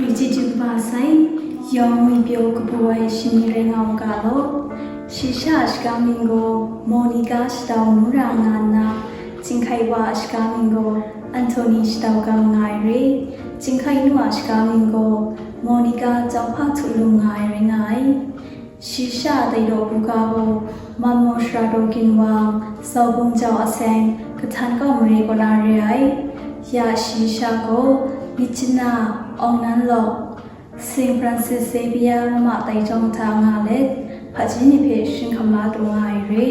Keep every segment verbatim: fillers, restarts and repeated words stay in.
Chyeju kaba sai, yawng ngwi pyaw kabu ai shani rai nga u ga law. Shi sha a shagang mying gaw Monica Shadau ngu ra nga nna, Jinghkai wa a shagang mying gaw Anthony Shadau Gang nga ai re. Jinghkai nu a shagang mying gaw Monica Chyawm Hpa Htu Lum nga ai rai nga ai. Shi sha a dai daw buga gaw Manmaw Shara Daw Ginwang, Zau Bung Jau Aseng, Kahtan Kau Mare kaw na re ai. Ya shi sha gaw Myitkyina, Aung Naing Lok, Saint Francis Xavier mama tai jawng hta nga let, hpaji ni hpe shing hkam la taw nga ai re.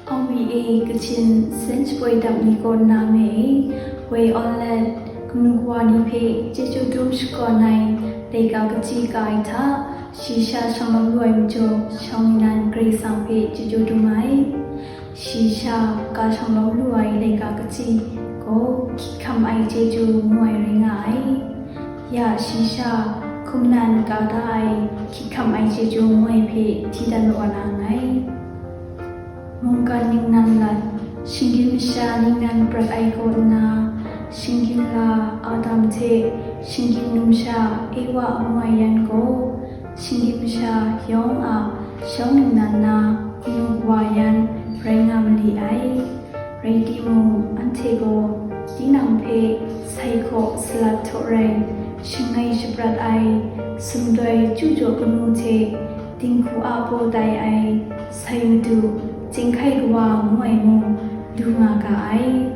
Awmi e, Kachin Sen Shapoi Dap ni kaw nna me e, woi awn let, kanu kawa ni hpe chyeju dum shakawn ai laika kachyi ka ai hta, shi sha shawng lawm lu ai majaw, shawng nnan Karai Kasang hpe chyeju dum ai. Shi sha ka shawng lawm lu ai laika kachyi gaw, hkyit hkam ai chyeju ngu ai rai nga ai. Ya shi sha hkum nan ka da ai hkyit hkam ai chyeju ngu ai hpe hti dat mawa na nngai. Mungkan ningnan lat, shinggyim masha ningnan prat ai kaw nna, shinggyim la Adam hte shinggyim numsha Ewa ngu ai yan gaw, shinggyim masha yawng a shawng ningnan na kanu kawa yan rai nga mali ai. Rai timung, anhte gaw tinang hpe sai hkaw salat htaw rai, shangai shaprat ai, sumdoi chyu jaw kanu hte dinghku a baw tai ai, sai madu, Jinghkai Kawa ngu ai mung du nga ga ai.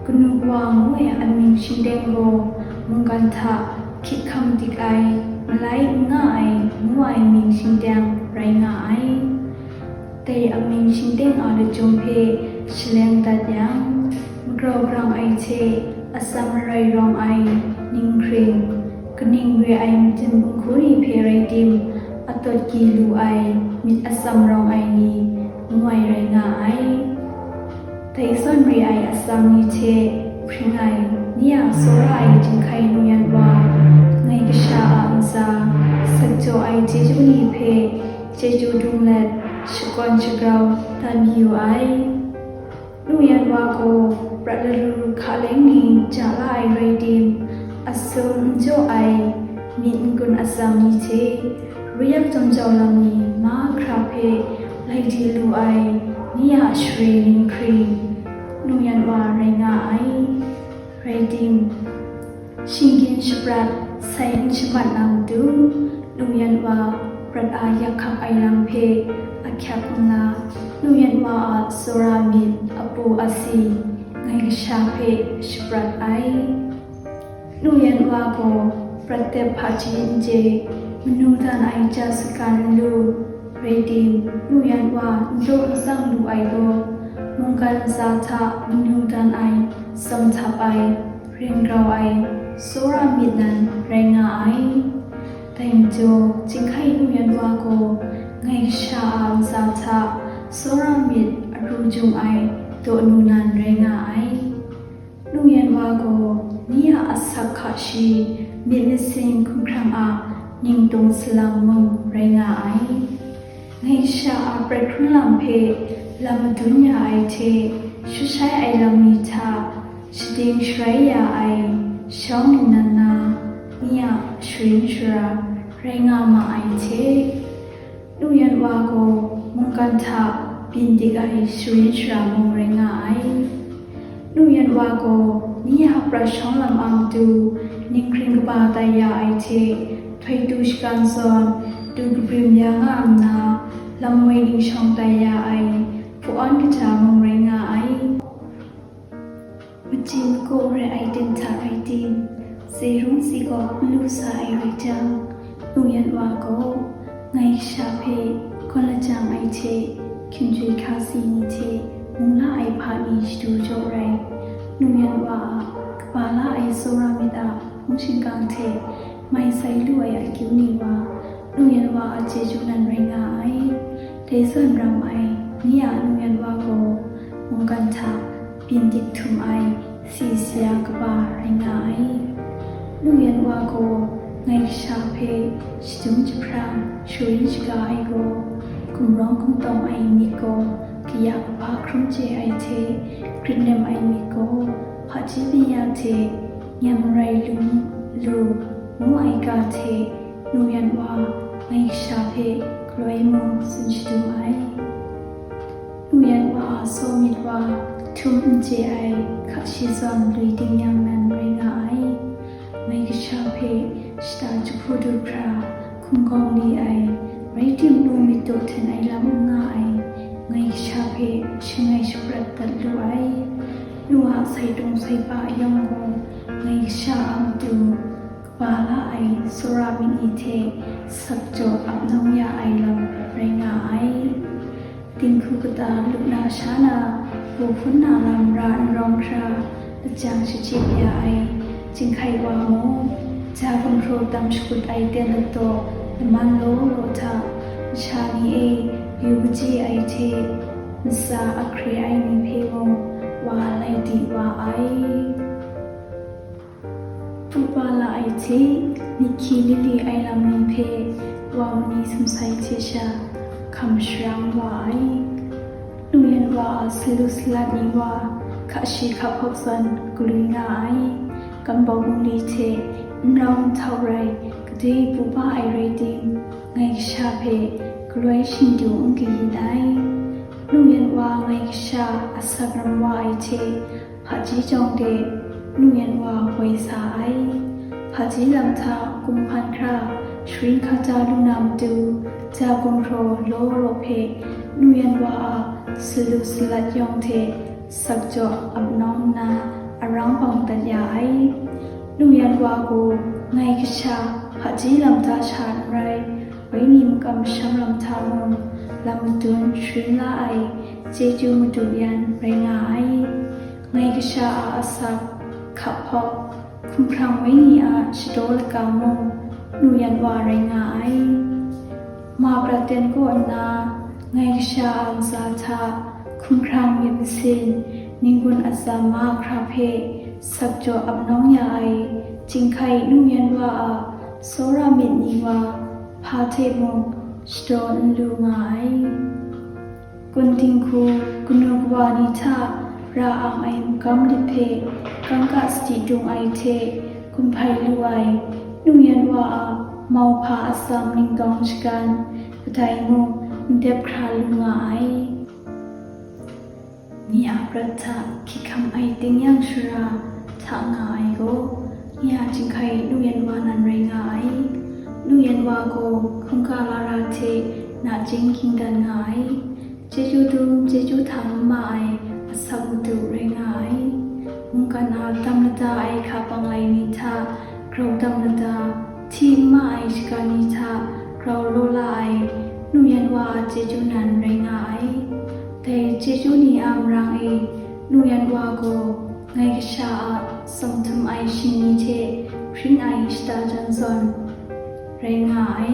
Kanu Kawa ngu ai amying shingteng gaw mungkan hta hkyit hkam dik ai, malai n nga ai ngu ai mying shingteng rai nga ai. Dai amying shingteng a lachyum hpe shaleng dat yang, magrau grang ai hte atsam marai rawng ai ninghkring, kaning re ai maden dinghku ni hpe rai tim, atawt gyi lu ai myit atsam rawng ai ni, ngu ai rai nga ai. Dai zawn re ai atsam ni hte hpring ai, ni a tsawra ai Jinghkai Nu Yan Wa, ngai kasha a ntsa, sak jaw ai chyeju ni hpe chyeju dum let, shakawn shagrau dat mayu ai. Nu Yan Wa gaw prat lalu hka leng ni ja la ai rai tim, asum n jaw ai myit n-gun atsam ni hte, ruyak jawm jau lam ni mahkra hpe lai di lu ai ni a share ninghkring, Nu Yan Wa rai nga ai. Rai tim, shinggyim shaprat sai n shamat na matu, Nu Yan Wa prat a yak hkak ai lam hpe ahkyak n la, Nu Yan Wa a tsawra myit, apu asi, ngai kasha hpe shaprat ai. Nu Yan Wa gaw prat dep hpaji n chye, manu dan ai ja sagan n lu, rai tim, Nu Yan Wa n jaw n tsang lu ai gaw, mungkan ntsa hta manu dan ai, tsawm htap ai, ren grau ai, tsawra myit nan rai nga ai. Dai majaw, Jinghkai Nu Yan Wa gaw ngai kasha a ntsa hta tsawra myit aru jung ai dawnu nan rai nga ai. Nu Yan Wa gaw ni a asak hka shi, myit masin hkumhkrang a ningtung salang mung rai nga ai. Ngai kasha a prat hkrun lam hpe lam madun ya ai hte, shut shai ai lam ni hta shading sharai ya ai shawng ningnan na, ni a sharin shara rai nga ma ai hte, Nu Yan Wa gaw mungkan hta byin dik ai sharin shara mung rai nga ai. Nu Yan Wa gaw ni a prat shawng lam a matu ninghkring kaba tai ya ai hte, htoi tu shagan zawn tu kabrim ya nga nna, lam woi ning shawng tai ya ai, hpu-awn kaja mung rai nga ai. Machyi makaw rai ai ten hta rai tim, tse rung tse gawk n lu sa ai rai jang, Nu Yan Wa gaw, ngai kasha hpe gawn lajang ai hte, hkying chyoi hka si ni hte mung la ai hpa ni shadu jaw rai, Nu Yan Wa a kaba la ai tsawra myit a hpung shingkang hte mai sai lu ai akyu ni wa, Nu Yan Wa a chyeju nan rai nga ai. Dai zawn ram ai, ni a Nu Yan Wa gaw mungkan hta byin dik htum ai, si saya kaba rai nga ai. Nu Yan Wa gaw ngai kasha hpe shadum jahprang sharin shaga ai gaw, gumrawng gumtawng ai myit gaw kaya kaba hkrum chye ai hte, grit nem ai myit gaw hpaji byin ya hte, Nyan marai lu, lu ngu ai ga hte Nu Yan Wa ngai kasha hpe galoi mung tsun shadum ai. Nu Yan Wa a saw myit wa htum n chye ai hka shi zawn lui ding yang nan rai nga ai. Ngai kasha hpe shata jahku du hkra hkungkawng li ai, rai tim nu myit daw hten ai lam n nga ai, ngai kasha hpe shangai shaprat dat lu ai. Nu a sai tung sai pa yawng gaw ngai kasha a matu kaba la ai tsawra myit ni hte sakjaw ap nawng ya ai lam rai nga ai. Dinghku kata lup na sha na, hku hpun na lam ra n rawng hkra, lajang shachyip ya ai, Jinghkai Wa mung, ja gumhpraw tam shakut ai ten ladaw laman law law hta, masha ni e yu kaji ai hte, ntsa ahkre ai ni hpe mung wa lai di wa ai. Pupa la ai hte, myi hkyi lili ai lam ni hpe wa mani sumsai hte sha hkam sharang wa ai. Nu Yan Wa a salu salat ni wa hka shi hka hpawk zawn galwi nga ai. Kambau bungli hte n rau n htau rai, gade pupa ai rai tim, ngai kasha hpe galoi shingdu n kayin ai. Nu Yan Wa ngai kasha asak ram wa ai hte, hpaji jawng de Nu Yan Wa woi sa ai. Hpaji lam hta kumhpan hkra sharin hkata lu na matu, ja gumhpraw law law hpe Nu Yan Wa a salu salat yawng hte sakjaw ap nawng nna arang bang dat ya ai. Nu Yan Wa gaw ngai kasha hpaji lam hta sha n rai, wenyi makam masham lam hta mung lam madun sharin la ai chyeju madu yan rai nga ai. Ngai kasha a asak, hka hpawk, hkumhkrang wenyi a shadaw laka mung Nu Yan Wa rai nga ai. Ma prat ten kaw nna, ngai kasha a ntsa hta hkumhkrang myit masin, ning-gun atsam mahkra hpe sakjaw ap nawng ya ai, Jinghkai Nu Yan Wa a tsawra myit ni wa hpa hte mung shadaw n lu nga ai. Gun dinghku kanu kawa ni hta ra ang ai magam lit hpe kangka sadi dung ai hte gumhpai lu ai, Nu Yan Wa a mauhpa atsam ningtawng shagan kadai mung n dep hkra lu nga ai. Ni a prat hta hkying hkam ai tingnyang shara hta nga ai gaw, ni a Jinghkai Nu Yan Wa nan rai nga ai. Nu Yan Wa gaw hkungga lara hte nachying hkying dan nga ai. Chyeju dum chyeju htang n ma ai asak madu rai nga ai. Mungkan a tam lada ai hka bang lai ni hta grau tam lada, hti n ma ai shaga ni hta grau law la ai Nu Yan Wa a chyeju nan rai nga ai. Dai chyeju ni a marang e, Nu Yan Wa gaw ngai kasha a tsawm htum ai shingni hte hpring ai shata jan zawn rai nga ai.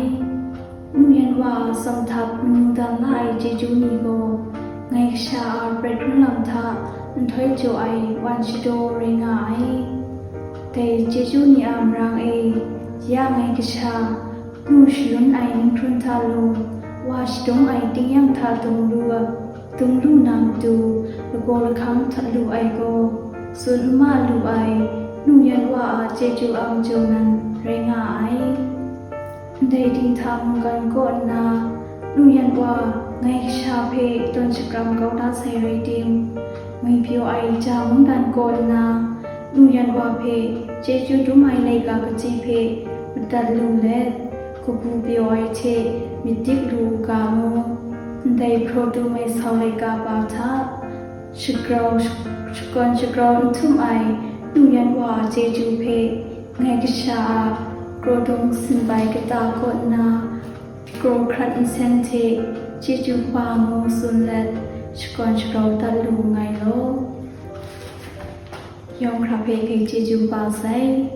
Nu Yan Wa a tsawm htap manu dan la ai chyeju ni gaw, ngai kasha a pret hkrun lam hta nhtoi jaw ai wan shadaw rai nga ai. Dai chyeju ni a marang e, ya ngai kasha, nu shalun ai ninghkrun hta lung, wa shadung ai tingnyang hta dung lu, dung lu na matu, lagaw lahkang hta lu ai gaw, tsun n ma lu ai, Nu Yan Wa a chyeju a majaw nan rai nga ai. Ndai dinghta mungkan kaw nna, Nu Yan Wa ngai kasha hpe tawn shakram kau da sai rai tim, ngwipyaw ai ja mungdan kaw nna, Nu Yan Wa hpe chyeju dum ai laika kaji hpe madat lu let, kabu pyaw ai hte myit dik lu u ga mu. Ndai hpraw dum ai sau laika ba hta, shagrau, shakawn shagrau n htum ai Nu Yan Wa a chyeju hpe, ngai kasha a kraw dung sinbai kata kaw nna, kraw hkrat nsen hte chyeju kaba ngu tsun let, shakawn shagrau dat lu nngai law. Yawng hkra hpe hkai chyeju kaba sai.